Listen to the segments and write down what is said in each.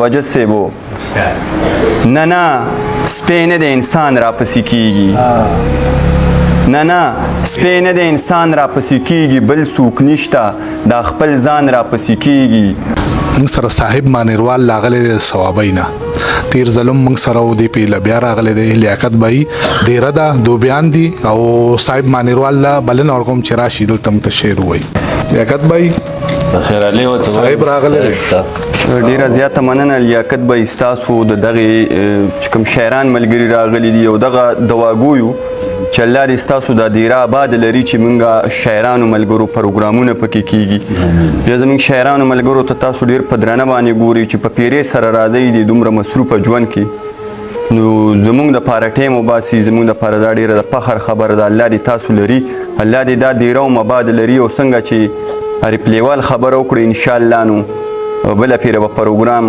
وجه سیبو نه نه، سپی نه د انسان را پسې کیږي، نه نه، سپی نه د انسان را پسې کیږي، بل څوک نشته، دا خپل ځان را پسې کیږي. موږ سره صاحب مانیروال لاغلی دی صوابۍ نه، تیر ځل هم موږ سره و، دی پیله بیا راغلی دی. لیاقت بای دیره ده، دوبیان دي، او صاحب مانیروال له بلنه ورکوم چې راشي دلته موږ ته شعر ووایي. لیاقت بای، خیر علی وته صاحب راغلی دی. ډیره زیاته مننه لیاقت به، ستاسو د دغه چې کوم شاعران ملګري راغلي دي او دغه دواګویو چې الله دې ستاسو د دیره آباد لري چې مونږه شاعرانو ملګرو پروګرامونه پکې کیږي. بیا زمونږ شاعرانو ملګرو ته تاسو ډیر په درنه باندې ګوري چې په پیرې سره راځئ د دومره مصروفه ژوند کې، نو زمونږ د پاره ټیم وباسي، زمونږ د پاره دا ډیره د فخر خبره ده. الله دې تاسو لري، الله دې دا دیره هم آباد لري. او څنګه چې ریپلیوال خبره وکړي، ان شاء الله نو بله پیره به پروګرام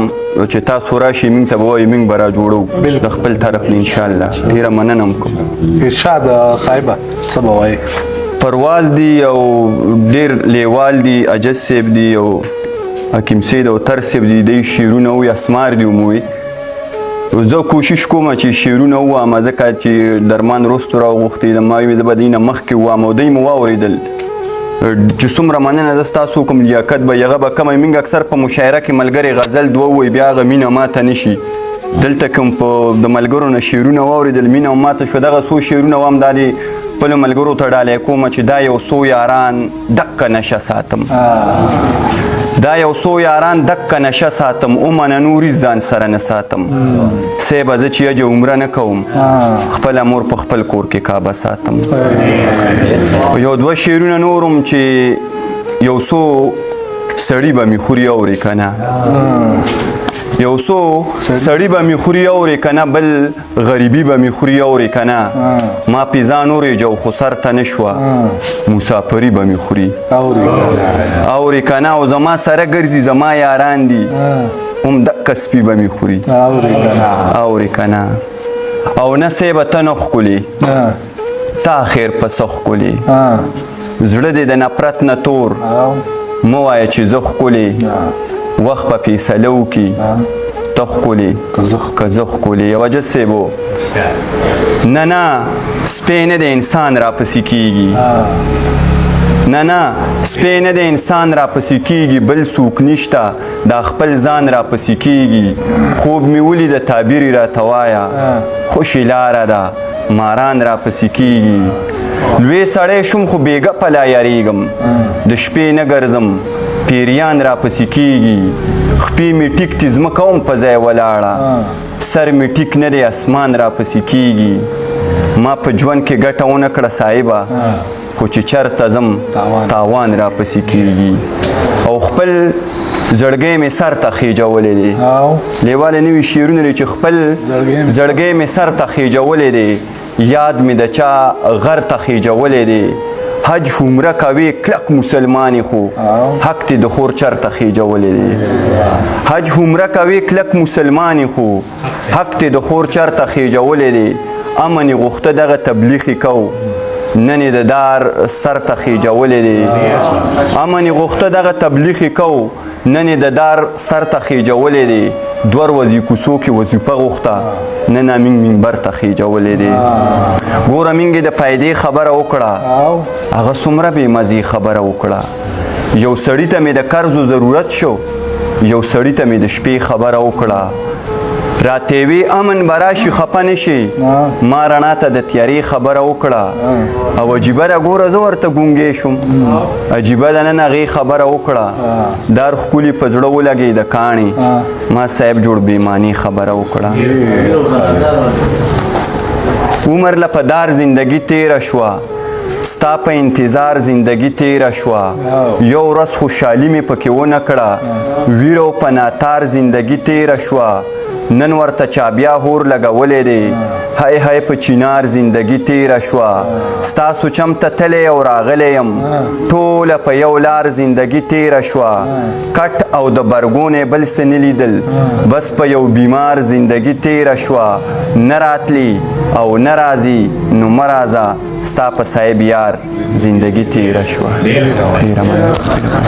چې تاسو راشي مونږ ته به وایي، مونږ به را جوړو د خپل طرف نه ان شاء الله. ډیره مننه هم کوم. ارشاد صاحب، څه به وایې؟ پرواز دی او ډیر لیوال دی، اجز صاحب دی او حکیم سید او تر صاحب دی، دی شعرونه وي اسمار دی وموي. زه کوشش کوم چې شعرونه ووایم، ځکه چې درمان وروسته راغوښتي د ما وي، زه به دینه مخکې ووایم او دوی مو واورېدل چې څومره مننه زه ستاسو کوم. لیاقت به هغه به کمه، موږ اکثر په مشاعره کې ملګری غزل دوه وایي، بیا هغه مینه ماته نشي. دلته کوم په د ملګرو نه شعرونه واورېدل، مینه ماته شو. دغه څو شعرونه وام، دا دې خپلو ملګرو ته ډالۍ کوم چې دا یو څو یاران دقه نشه ساتم، دا یو څو یاران دقه نشه ساتم، ومنه نوري ځان سره نه ساتم. صاحبه زه چې حج عمره نه کوم، خپله مور په خپل کور کې کعبه ساتم. یو دوه شعرونه نورم چې یو څو سړي به مې خوري اوري که نه، یو څو سړي به مې خوري اوري که نه، بل غریبي به مې خوري اوري که نه، ما پې ځان ورېجو خو سر ته نه شوه، مسافري به مې خوري اوري که نه، او زما سره ګرځي زما یاران دي، هم دقه سپي به مې خوري اوري که نه. او نه صیبه ته نه ښکلې، تا خیر په څه ښکلې، زړه دې د نفرت نه تور، مه وایه چې زه ښکلې، وخت په فیصله وکړي ته ښکلې که زه ښکلې. یو عجز صاحب و، نه نه، سپی نه د انسان راپسې کیږي، نه نه، سپی نه د انسان راپسې کیږي، بل څوک نشته، دا خپل ځان راپسې کیږي. خوب مې ولیده تعبیر یې راته وایه، خوشې لاره ده ماران راپسې کیږي. لوی سړی شوم خو بېګه په لا یارېږم، د شپې نه ګرځم پیریان راپسې کیږي. خپې مې ټیک دي ځمکه هم په ځای ولاړه، سر مې ټیک نه دی اسمان راپسې کیږي. ما په ژوند کې ګټه ونه کړه صاحبه، خو چې چرته ځم تاوان راپسې کیږي. او خپل زړګی مې سر ته خېجولی دی، لیواله نوي شعرونه لري چې خپل زړګی مې سر ته خېجولی دی، یاد مې د چا غر ته خېجولی دی. حج عمره کوي کلک مسلمان خو حق دې د خور چرته خېجولی دی، حج عمره کوي کلک مسلمان خو حق دې د خور چرته خېجولی دی. امن یې غوښته دغه تبلیغ یې کو، نن یې د دار سر ته خېجولی دی. امن یې غوښته دغه تبلیغ یې کو، نن یې د دار سر ته خېجولی دی. دوه ورځې کوڅو کې وظیفه غوښته، نن موږ منبر ته خېجولی دی. ګوره موږ یې د فایدې خبره وکړه، هغه څومره بې مزې خبره وکړه. یو سړي ته مې د قرضو ضرورت شو، یو سړي ته مې د شپې خبره وکړه، راته وی امن به راشي خفه نه شي، ما رڼا ته د تیارې خبره وکړه. او عجیبه ده ګوره زه ورته ګونګی شوم، عجیبه ده نن هغې خبره وکړه، دار ښکلي په زړه ولګېده کاڼې، ما صاحب جوړ بې معنی خبره وکړه. عمر له په دار زندگی تیره شوه، ستا په انتظار زندگی تیره شوه، یو ورځ خوشحالي مې پکې ونه کړه، ویر او په ناتار زندگی تیره شوه، نن ورته چا بیا هور لګولی دی، های های په چینار زندگی تیره شوه، ستاسو چم ته تللی او راغلی یم، ټوله په یو لار زندگی تیره شوه، کټ او د برګونې بل څه نه لیدل، بس په یو بیمار زندگی تیره شوه، نه راتلی او نه راځي نو مه راځه، ستا په صاحب یار زندگی تیره شوه. ډېره مننه.